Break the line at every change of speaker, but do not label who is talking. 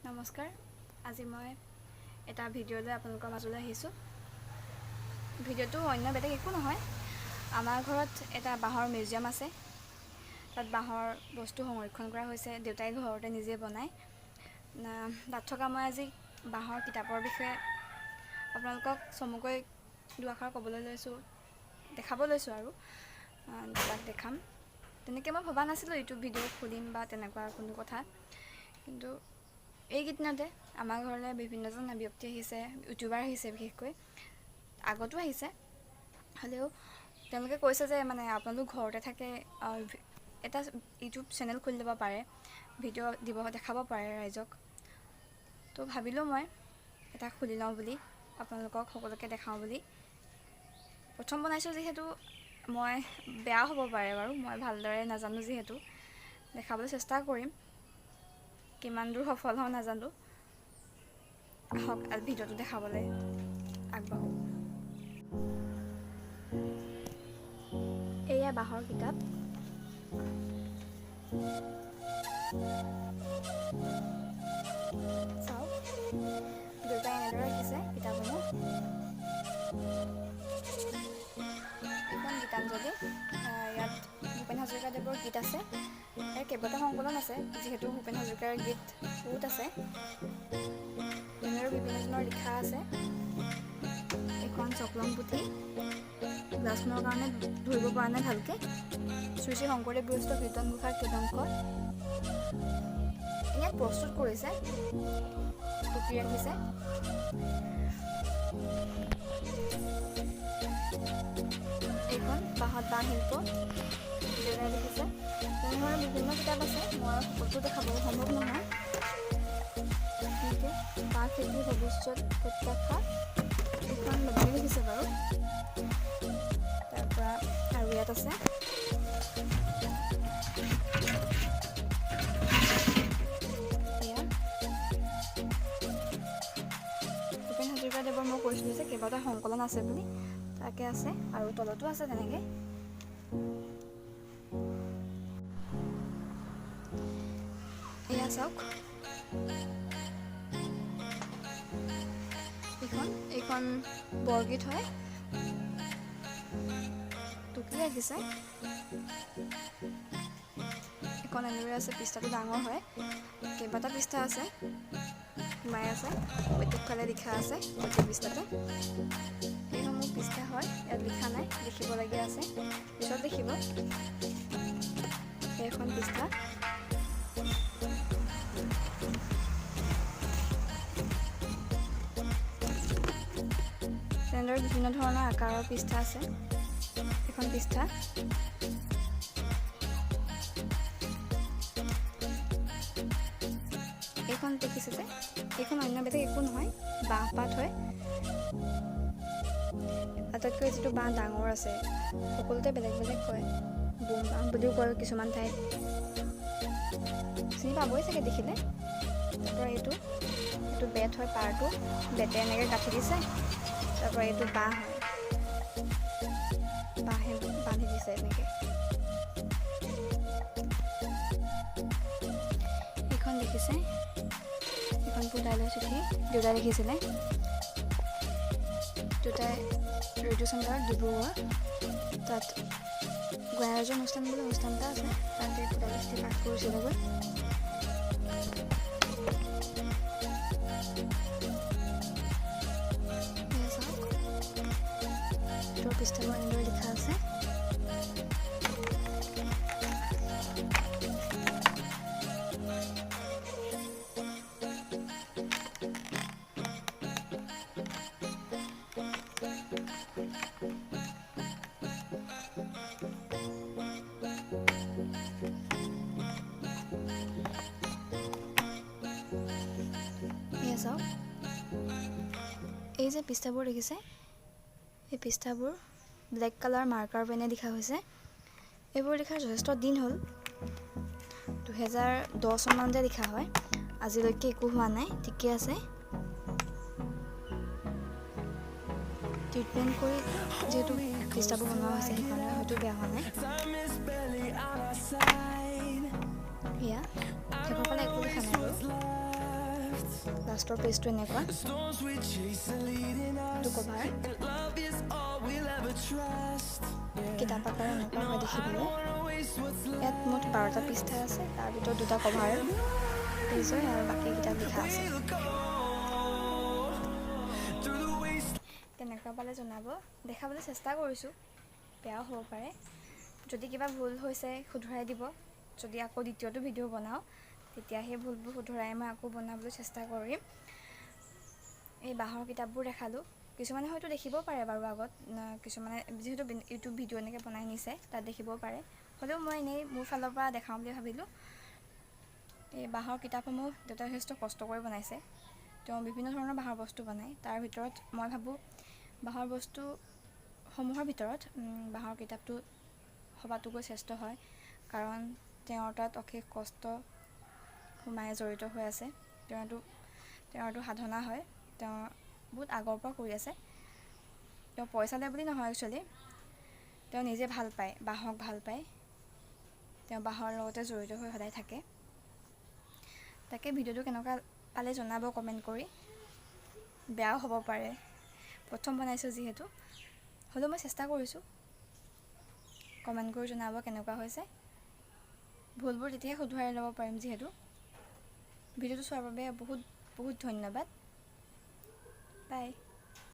নমস্কাৰ, আজি মই এটা ভিডিঅ' লৈ আপোনালোকৰ মাজলৈ আহিছোঁ। ভিডিঅ'টো অন্য বেলেগ একো নহয়, আমাৰ ঘৰত এটা বাঁহৰ মিউজিয়াম আছে। তাত বাঁহৰ বস্তু সংৰক্ষণ কৰা হৈছে, দেউতাই ঘৰতে নিজে বনায়। তাত থকা মই আজি বাঁহৰ কিতাপৰ বিষয়ে আপোনালোকক চমুকৈ দুআষাৰ ক'বলৈ লৈছোঁ, দেখাব লৈছোঁ আৰু তাক দেখাম। তেনেকৈ মই ভবা নাছিলোঁ ইউটিউব ভিডিঅ' খুলিম বা তেনেকুৱা কোনো কথা, কিন্তু এইকেইদিনতে আমাৰ ঘৰলৈ বিভিন্নজন ব্যক্তি আহিছে, ইউটিউবাৰ আহিছে, বিশেষকৈ আগতো আহিছে। হ'লেও তেওঁলোকে কৈছে যে মানে আপোনালোক ঘৰতে থাকে, এটা ইউটিউব চেনেল খুলি ল'ব পাৰে, ভিডিঅ' দিব দেখাব পাৰে ৰাইজক। তো ভাবিলোঁ মই এটা খুলি লওঁ বুলি, আপোনালোকক সকলোকে দেখাওঁ বুলি। প্ৰথম বনাইছোঁ যিহেতু মই বেয়া হ'ব পাৰে বাৰু, মই ভালদৰে নাজানো যিহেতু, দেখাবলৈ চেষ্টা কৰিম, কিমান দূৰ সফল হওঁ নাজানো। আহক ভিডিঅ'টো দেখাবলৈ আগবাঢ়োঁ। এয়া বাঁহৰ কিতাপ। চাওক, দেউতাই এনেদৰে ৰাখিছে কিতাপসমূহ। এইখন গীতাঞ্জলি, ইয়াত ভূপেন হাজৰিকাদেৱৰ গীত আছে। ইয়াৰ কেইবাটাও সংকলন আছে, যিহেতু ভূপেন হাজৰিকাৰ গীত বহুত আছে, তেনেদৰে বিভিন্নজনৰ লিখা আছে। এইখন চকলং পুথি, গ্লাছখনৰ কাৰণে ধৰিব পৰা নাই ভালকৈ। শ্ৰী শ্ৰী শংকৰদেৱ বিৰচিত কীৰ্তন ঘোষাৰ কেইটাংশ ইয়াত প্ৰস্তুত কৰিছে, টুকি ৰাখিছে। এইখন বাঁহত বাঁহ শিল্প দেউতাই লিখিছে। তেনেধৰণৰ বিভিন্ন কিতাপ আছে, মই সকলোটো দেখাব সম্ভৱ নহয়। বাঁহ খেতি ভৱিষ্যত প্ৰত্যাশা, এইখন বাবাই লিখিছে বাৰু। তাৰপৰা আৰু ইয়াত আছে এয়া ভূপেন হাজৰিকাদেৱৰ, মই কৈছিলোঁ যে কেইবাটাও সংকলন আছে বুলি, তাকে আছে আৰু তলতো আছে তেনেকৈ। এয়া চাওক, এইখন বৰগীত হয়, টুকি ৰাখিছে। এখন এনেদৰে আছে, পৃষ্ঠাটো ডাঙৰ হয়, কেইবাটা পৃষ্ঠা আছে, সোমাই আছে, প্ৰত্যেকফালে লিখা আছে প্ৰত্যেক পৃষ্ঠাতে। এইসমূহ পৃষ্ঠা হয়, ইয়াত লিখা নাই, লিখিবলগীয়া আছে, পিছত লিখিব। এইখন পৃষ্ঠা। তেনেদৰে বিভিন্ন ধৰণৰ আকাৰৰ পৃষ্ঠা আছে। এখন পৃষ্ঠা। এইখন দেখিছে যে, এইখন অন্য বেলেগ একো নহয়, বাঁহ পাত হয়। আটাইতকৈ যিটো বাঁহ ডাঙৰ আছে, সকলোতে বেলেগ বেলেগ কয়, বোম বাঁহ বুলিও কয় কিছুমান ঠাইত, চিনি পাবই চাগে দেখিলে। তাৰপৰা এইটো বেত হয়, পাৰটো বেতে এনেকৈ গাঁঠি দিছে। তাৰপৰা এইটো বাঁহ হয়, বাঁহে বান্ধি দিছে এনেকৈ। এইখন দেখিছে, এইখন পুতাইলৈ চিঠি দেউতাই লিখিছিলে। দেউতাই ৰেডিঅ' চেণ্টাৰ ডিব্ৰুগড়, তাত গোৱাৰাজ অনুষ্ঠান বুলি অনুষ্ঠান এটা আছে, তাত এই পুতাইলৈ চিঠি পাঠ কৰিছিলেগৈ। পৃষ্ঠাবোৰ এনেদৰে লিখা আছে। এয়া চাওক, এই যে পৃষ্ঠাবোৰ দেখিছে, এই পৃষ্ঠাবোৰ ব্লেক কালাৰ মাৰ্কাৰ পেনে লিখা হৈছে। এইবোৰ লিখাৰ যথেষ্ট দিন হ'ল, 2010 চনমানতে লিখা হয়, আজিলৈকে একো হোৱা নাই, ঠিকে আছে। ট্ৰিটমেণ্ট কৰি যিহেতু পৃষ্ঠাবোৰ বনোৱা হৈছে, সেইকাৰণে হয়তো বেয়া হোৱা নাই। এয়া শেষৰ ফালে একো লিখা নাই বাৰু। লাষ্টৰ পেজটো এনেকুৱা।
The storms we chase are leading
এইটো
us,
cover.
And love is all we'll ever trust. Yeah.
কিতাপ আকাৰ এনেকুৱা
No,
হয়
I
দেখিবলৈ।
Don't wanna waste what's
ইয়াত
left.
মুঠ 12টা পৃষ্ঠা আছে। তাৰ ভিতৰত দুটা কভাৰ পেজ হয় আৰু বাকীকেইটাত লিখা আছে।
We'll go through the waste.
কেনেকুৱা পালে জনাব। দেখাবলৈ চেষ্টা কৰিছোঁ, বেয়াও হ'ব পাৰে। যদি কিবা ভুল হৈছে, শুধৰাই দিব। যদি আকৌ দ্বিতীয়টো ভিডিঅ' বনাওঁ, তেতিয়া সেই ভুলবোৰ শুধৰাই মই আকৌ বনাবলৈ চেষ্টা কৰিম। এই বাঁহৰ কিতাপবোৰ দেখালোঁ। কিছুমানে হয়তো দেখিবও পাৰে বাৰু আগত, কিছুমানে যিহেতু ইউটিউব ভিডিঅ' এনেকৈ বনাই নিছে, তাত দেখিবও পাৰে। হ'লেও মই এনেই মোৰ ফালৰ পৰা দেখাওঁ বুলি ভাবিলোঁ। এই বাঁহৰ কিতাপসমূহ দেউতাই যথেষ্ট কষ্ট কৰি বনাইছে। তেওঁ বিভিন্ন ধৰণৰ বাঁহৰ বস্তু বনায়। তাৰ ভিতৰত মই ভাবোঁ, বাঁহৰ বস্তুসমূহৰ ভিতৰত বাঁহৰ কিতাপটো সবাতোকৈ শ্ৰেষ্ঠ হয়, কাৰণ তেওঁৰ তাত অশেষ কষ্ট সোমাই জড়িত হৈ আছে। তেওঁৰতো সাধনা হয়। তেওঁ বহুত আগৰ পৰা কৰি আছে। তেওঁ পইচালৈ বুলি নহয়, একচুৱেলি তেওঁ নিজে ভাল পায়, বাঁহক ভাল পায়। তেওঁ বাঁহৰ লগতে জড়িত হৈ সদায় থাকে। তাকে, ভিডিঅ'টো কেনেকুৱা পালে জনাব কমেণ্ট কৰি। বেয়াও হ'ব পাৰে, প্ৰথম বনাইছোঁ যিহেতু। হ'লেও মই চেষ্টা কৰিছোঁ। কমেণ্ট কৰি জনাব কেনেকুৱা হৈছে। ভুলবোৰ তেতিয়াহে শুধৰাই ল'ব পাৰিম যিহেতু। ভিডিঅ'টো চোৱাৰ বাবে বহুত বহুত ধন্যবাদ। বাই।